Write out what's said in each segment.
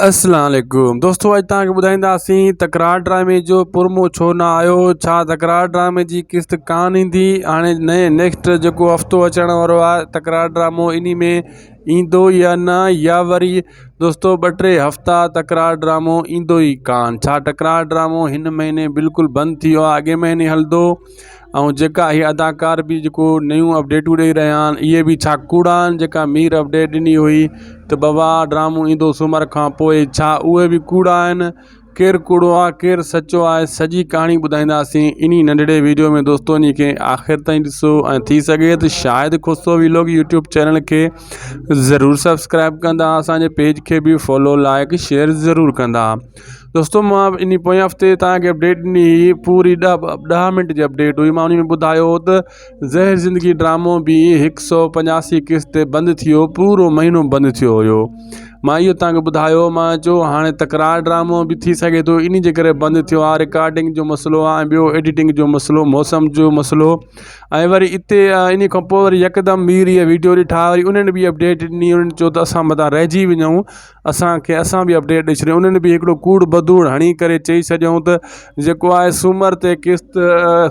اسلام عليڪم دوستو اڄ توهان کي ٻڌائينداسين تڪرار ڊرامي جو پرمو ڇو نه آيو ڇا تڪرار ڊرامي جي قسط ڪان ايندي هاڻي نئين نيڪسٽ جيڪو هفتو اچڻ وارو آهي تڪرار ڊرامو انهي ۾ ايندو يا نه يا وري دوستو ٻه ٽي هفتا تڪرار ڊرامو ايندو ئي ڪان ڇا تڪرار ڊرامو هن مهيني بلڪل بند ٿي ويو آهي اڳي مهيني هلندو ۽ جيڪا هي اداڪار به جيڪو نيون اپڊيٽون ڏئي رهيا آهن اهي به ڇا ڪوڙا آهن جيڪا مير اپڊيٽ ڏني هئي ته بابا ڊرامو ايندو سومر کان پوء ڇا اهي به ڪوڙا آهن ڪير ڪوڙو آهي ڪير سچو آهي سڄي ڪهاڻي ٻڌائينداسين انهي ننڍڙي ويڊيو ۾ دوستو انهي کي آخر تائين ڏسو ۽ ٿي سگهي ته Shahid Khoso vlog YouTube channel کي ضرور سبسڪرائب ڪندا اسانجي پيج کي به فالو لائڪ شيئر ضرور ڪندا دوستو مان انهي پوئين هفتي توهان کي اپڊيٽ ڏني هئي پوري ڏهه منٽ جي اپڊيٽ هئي مان انهي ۾ ٻڌايو هو ته زهر زندگي ڊرامو به هڪ سو پنجاسي قسط تي بند ٿي ويو پورو مهينو بند ٿيو هيو مان اهو توهان کي ٻڌايو مان چيو هاڻي تڪرار ڊرامو به ٿي سگهي ٿو انهي جي ڪري بند ٿيو آهي رڪارڊنگ جو مسئلو آهي ۽ ٻيو ايڊيٽنگ جو مسئلو موسم جو مسئلو ۽ وري اتي انهي کان پوء وري يڪدم مير اهي ويڊيو ڏٺا وري انهن به اپڊيٽ ڏني انهن چيو ته اسان متان رهجي وڃون اسان کي اسان به اپڊيٽ ڏئي ڇڏيون انهن به هڪڙو ڪوڙ بدوڙ هڻي ڪري چئي ڇڏيائون ته جيڪو آهي سومر تي قسط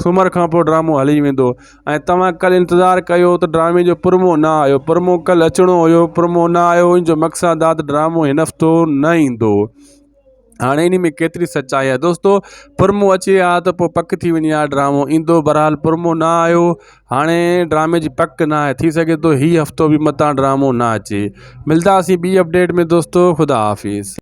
سومر کان پوء ڊرامو هلي ويندو ۽ توهان ڪلهه انتظار ڪيو ته ڊرامي جو پرمو نه آيو پرمو ڪلهه اچڻو هيو پرمو نه آيو ان جو مقصد آهي ته ڊرامو هن هفتو نه ايندو هاڻي انهي ۾ ڪيتري سچائي آهي دوستو پرمو اچي ها ته پوء پڪ ٿي وڃي ها ڊرامو ايندو بهرحال پرمو نه آيو هاڻي ڊرامي جي پڪ نه آهي ٿي سگهي ٿو هي هفتو به متان ڊرامو نه اچي ملداسين ٻي اپڊيٽ ۾ دوستو خدا حافظ.